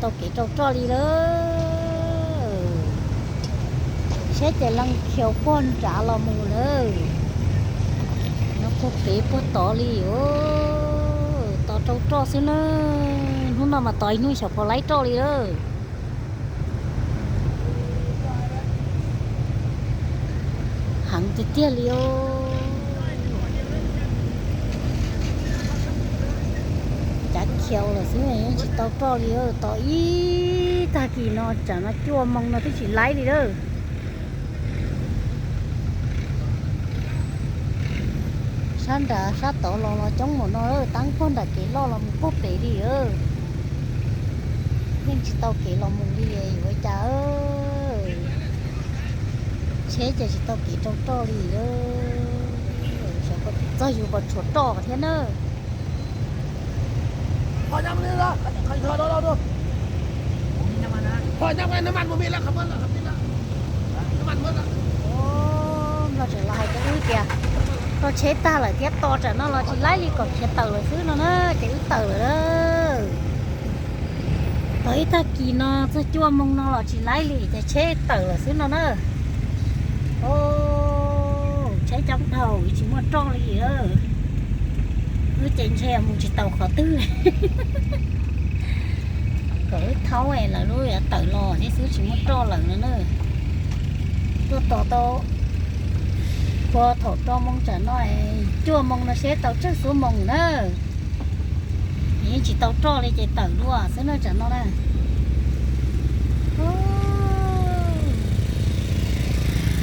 tau kev rau roj li lawm. Saib ces leej khiaus puag nrad los mus lawm. Nyob puag pem puag tod li os. Tos rau roj xwb na. Hnub no mas tos ib hnub xyov puas laib roj li lawm. Heev tiag tiag li os. Cav khiaus lawm xwb yeej tsis tau roj li. Tos ib tag kis no tsam no cuaj moos no twb tsis laib li lawm. Sab nrad sab tod los los coob mus no, tab puag nram kev loj los mus puag pem li. Yeej tsis tau kev los mus li yuav cas. Tsheb ces tsis tau kev rau roj li. Txog yus puas tshuav roj thiab na. Nplog tseem los hais rau wb tias, rau tsheb tag lawm thiab, tos tsam no los tsis laib li, kom khiav tawm lawm xwb no na, ces wb tawm lawm. Tos ib tag kis no txog cuaj moos no los tsis laib li ces tsheb tawm lawm xwb no na. Tsheb coob dhau tsis muaj roj li. Wb ces ntshe mus tsis tau qhov twg. Kom wb thaub lawv lub yuav tawm los thiab xwb tsis muaj roj lawm no na. Tuaj tos tau puag thaum rau moos tsam no, cuaj moos no seb tau tsawg xuab moos na. Yeej tsis tau roj li ces tawm dua xwb na tsam no na.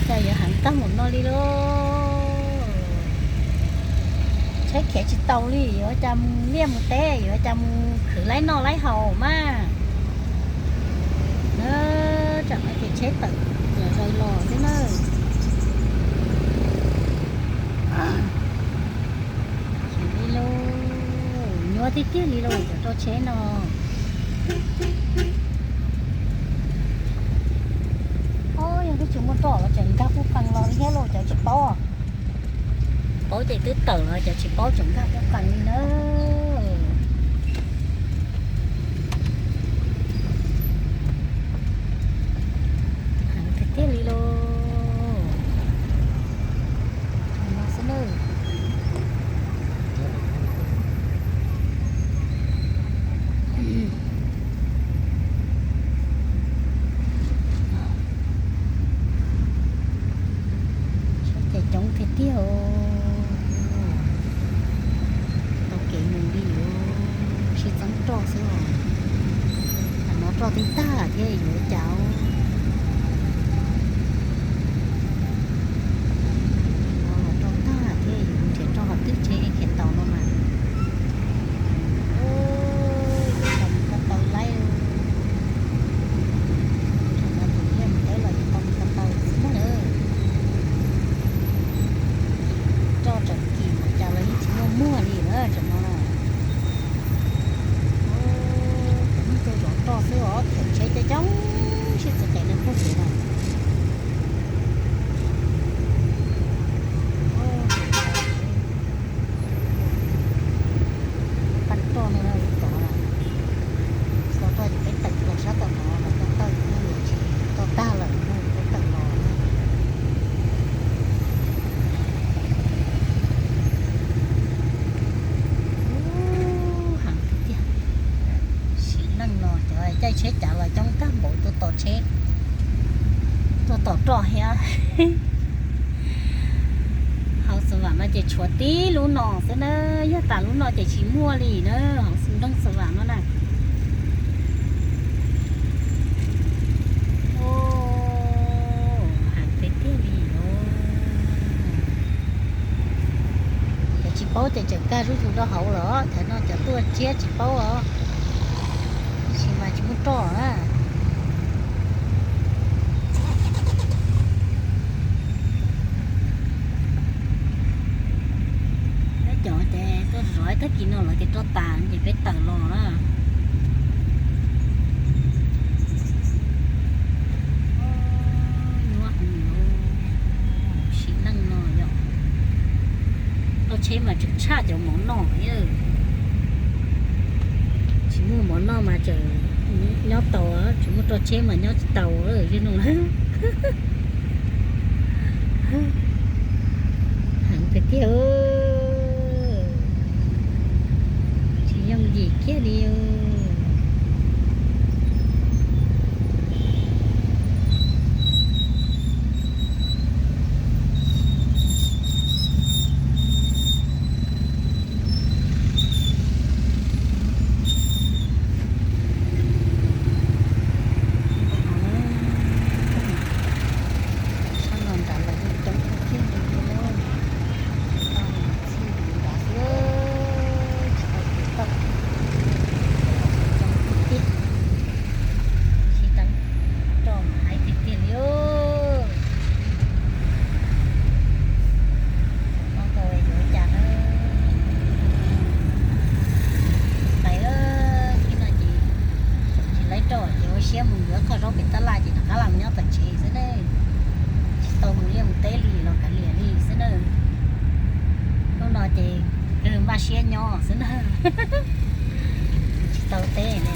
Cas yuav heev tag mus no li lauj. Tsheb khiav tsis tau li, yuav cas mus liaj mus teb, yuav cas mus khwv laib noj laib haus mas. Na, tsam no ces tsheb tawm zaws los xwb na. Li lauj, nyuaj tiag tiag li lauj cov roj tsheb no. Ob, yog twb tsis muaj roj los tseem nkag puag qees los li thiab lauj cov tsis paub. Paub ces twb tawm los cov tsis paub tseem nkag puag qees li na. Heev tiag tiag li lauj. No xwb na. Saib ces coob tiag tiag os. Tau kev mus li yuav sib txeeb roj xwb os. Tam no roj twb tag thiab yuav cas. Roj tag thiab yuav nrhiav roj qhov twg tsheb khiav tau no mas. Tau mus ko taw laib. Tam no tus liaj mus teb los yuav tau mus ko taw xwb na. Roj tseem kim mas cas los yeej tsis muaj muag li na tam no na. Cov neeg tuaj zov roj xwb os, them tsheb coob coob sib txiv qev neeg puag pem no. Pab roj no tod, txog roj ces peb tawm los sab tom no los tau tawm no, tsis tau tag lawm no yuav tau tawm los na. Heev tiag tiag. Sim neej no cov caij tsheb cav los coob tag npaum tuaj tos tsheb, tuaj tos roj thiab. Hauv Xav Vam no ces tshuav tib lub no xwb na, yog tas lub no ces tsis muaj li na, hauv xu nroog Xav Vam no na. Heev tiag tiag li os. Cov tsis paub ces tseem kag zuj zus rau hauv lawm, cov no cov tuaj tshiab tsis paub os. Tab sis mas tsis muaj roj na. Peb cov ces tuaj zov ib tag kis no lawv ces roj tas ces peb tawm los na. Nyuaj heev os, sim neej no yog tau tsheb mas tseem tshaj cov mov noj. Tsis muaj mov noj mas tseem Nyob tau, tsis muaj tso tsheb mas nyob tsis tau, yog no. Heev tiag tiag, tsis yooj yim kiag li. Sab no nrad los yeej coob tiag tiag li thiab na. Tau txij li nrad xwb, tsis tau kev toj, coob tiag tiag. Sib teeb roj mas haib tiag tiag li. Hmoob tau yuav cas na. Pais, thib no ces tsis laib roj ces ua siab mus yuav qhov zaub pem tab laj ces rov qab los nyob tom tsev xwb ne. Tsis tau mus liaj mus teb li los kav liam li xwb na. Hnub no ces npaj siab nyob xwb na. Tsis tau teb ne.